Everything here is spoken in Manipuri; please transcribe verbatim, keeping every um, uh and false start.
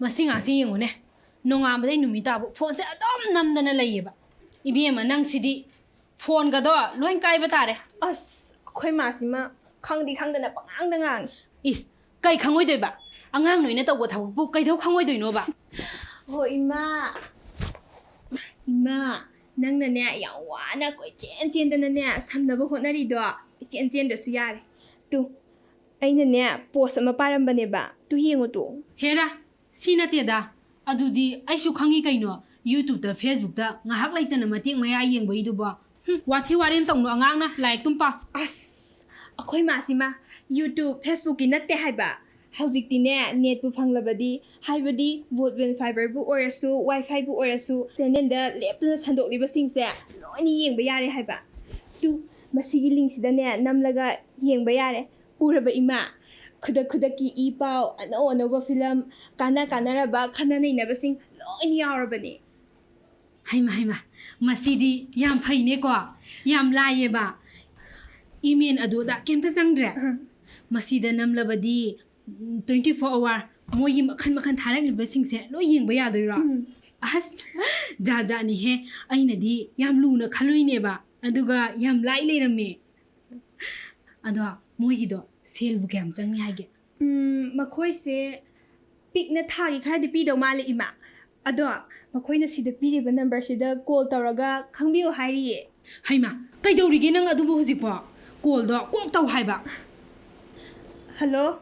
ꯃꯁꯤ ꯉꯥꯛꯁꯤ ꯌꯦꯡꯉꯨꯅꯦ, ꯅꯣꯡꯉꯥꯟꯕꯗꯩ ꯅꯨꯃꯤꯠ ꯇꯥꯕꯨ ꯐꯣꯟꯁꯦ ꯑꯗꯨꯝ ꯅꯝꯗꯅ ꯂꯩꯌꯦꯕ꯫ ꯏꯕꯦꯝꯃ, ꯅꯪꯁꯤꯗꯤ ꯐꯣꯟꯒꯗꯣ ꯂꯣꯏ ꯀꯥꯏꯕ ꯇꯥꯔꯦ꯫ ꯑꯁ, ꯑꯩꯈꯣꯏ ꯃꯥꯁꯤꯃ ꯈꯪꯗꯤ ꯈꯪꯗꯅ ꯄꯉꯥꯡꯗ ꯉꯥꯡꯉꯤ꯫ ꯏꯁ, ꯀꯩ ꯈꯪꯉꯣꯏꯗꯣꯏꯕ? ꯑꯉꯥꯡ ꯅꯣꯏꯅ ꯇꯧꯕ ꯊꯕꯛꯄꯨ ꯀꯩꯗꯧ ꯈꯪꯉꯣꯏꯗꯣꯏꯅꯣꯕ? ꯍꯣ, ꯏꯃꯥ꯫ ꯏꯃꯥ, ꯅꯪꯅꯅꯦ ꯌꯥꯝ ꯋꯥꯅ ꯀꯣꯏꯆꯦꯟ ꯆꯦꯟꯗꯅꯅꯦ ꯁꯝꯅꯕ ꯍꯣꯠꯅꯔꯤꯗꯣ ꯏꯆꯦꯟ ꯆꯦꯟꯗ꯭ꯔꯁꯨ ꯌꯥꯔꯦ꯫ ꯇꯨ, ꯑꯩꯅꯅꯦ ꯄꯣꯁ ꯑꯃ ꯄꯥꯔꯝꯕꯅꯦꯕ, ꯇꯨ ꯌꯦꯡꯉꯨ ꯇꯨ꯫ ꯍꯦꯔꯥ, ꯁꯤ ꯅꯠꯇꯦꯗ꯫ ꯑꯗꯨꯗꯤ ꯑꯩꯁꯨ ꯈꯪꯉꯤ ꯀꯩꯅꯣ, YouTubeꯇ, Facebookꯇ ꯉꯥꯏꯍꯥꯛ ꯂꯩꯇꯅ ꯃꯇꯦꯛ ꯃꯌꯥ ꯌꯦꯡꯕꯩꯗꯨꯕꯣ꯫ ꯍꯨꯝ, ꯋꯥꯊꯤ ꯋꯥꯔꯦꯝ ꯇꯧꯅꯨ ꯑꯉꯥꯡꯅ, ꯂꯥꯏꯔꯤꯛꯇꯨꯝ ꯄꯥꯎ꯫ ꯑꯁ, ꯑꯩꯈꯣꯏ ꯃꯥꯁꯤꯃ YouTube, Facebookꯀꯤ ꯅꯠꯇꯦ ꯍꯥꯏꯕ꯫ ꯍꯧꯖꯤꯛꯇꯤꯅꯦ, netꯄꯨ ꯐꯪꯂꯕꯗꯤ, ꯍꯥꯏꯕꯗꯤ Broadband fiberꯕꯨ ꯑꯣꯏꯔꯁꯨ, WiFiꯕꯨ ꯑꯣꯏꯔꯁꯨ, channelꯗ ꯂꯦꯞꯇꯅ ꯁꯟꯗꯣꯛꯂꯤꯕꯁꯤꯡꯁꯦ ꯂꯣꯏꯅ ꯌꯦꯡꯕ ꯌꯥꯔꯦ ꯍꯥꯏꯕ꯫ ꯇꯨ, ꯃꯁꯤꯒꯤ linkꯁꯤꯗꯅꯦ ꯅꯝꯂꯒ ꯌꯦꯡꯕ ꯌꯥꯔꯦ꯫ ꯎꯔꯕ ꯏꯃꯥ? ꯈꯨꯗꯛ ꯈꯨꯗꯛꯀꯤ ꯏ ꯄꯥꯎ, ꯑꯅꯧ ꯑꯅꯧꯕ film, ꯀꯥꯟꯅ ꯀꯥꯟꯅꯔꯕ ꯈꯟꯅ ꯅꯩꯅꯕꯁꯤꯡ ꯂꯣꯏꯅ ꯌꯥꯎꯔꯕꯅꯦ꯫ ꯍꯩꯃ, ꯍꯩꯃ, ꯃꯁꯤꯗꯤ ꯌꯥꯝ ꯐꯩꯅꯦꯀꯣ, ꯌꯥꯝ ꯂꯥꯏꯌꯦꯕ꯫ Email ꯑꯗꯨ ꯑꯗꯥ ꯀꯩꯝꯇ ꯆꯪꯗ꯭ꯔꯦ꯫ ꯑꯍ꯫ ꯃꯁꯤꯗ ꯅꯝꯂꯕꯗꯤ, ꯎꯝ, twenty four hour ꯃꯣꯏꯒꯤ ꯃꯈꯟ ꯃꯈꯟ ꯊꯥꯔꯛꯂꯤꯕꯁꯤꯡꯁꯦ ꯂꯣꯏ ꯌꯦꯡꯕ ꯌꯥꯗꯣꯏꯔꯣ? ꯎꯝ꯫ ꯑꯁ, ꯖꯥꯠ ꯖꯥꯠꯅꯤꯍꯦ, ꯑꯩꯅꯗꯤ ꯌꯥꯝ ꯂꯨꯅ ꯈꯜꯂꯨꯏꯅꯦꯕ, ꯑꯗꯨꯒ ꯌꯥꯝ ꯂꯥꯏ ꯂꯩꯔꯝꯃꯦ꯫ ꯑꯗꯣ ꯃꯣꯏꯒꯤꯗꯣ ꯁꯦꯜꯕꯨ ꯀꯌꯥꯝ ꯆꯪꯉꯤ ꯍꯥꯏꯒꯦ? ꯎꯝ, ꯃꯈꯣꯏꯁꯦ ꯄꯤꯛꯅ ꯊꯥꯒꯤ ꯈꯔꯗꯤ ꯄꯤꯗꯧ ꯃꯥꯜꯂꯦ, ꯏꯃꯥ꯫ ꯑꯗꯣ ꯃꯈꯣꯏꯅ ꯁꯤꯗ ꯄꯤꯔꯤꯕ numberꯁꯤꯗ call ꯇꯧꯔꯒ ꯈꯪꯕꯤꯌꯨ ꯍꯥꯏꯔꯤꯌꯦ꯫ ꯍꯩꯃꯥ, ꯀꯩꯗꯧꯔꯤꯒꯦ ꯅꯪ ꯑꯗꯨꯕꯨ ꯍꯧꯖꯤꯛꯄꯣ? Callꯗꯣ ꯀꯣꯛ ꯇꯧ ꯍꯥꯏꯕ꯫ Hello?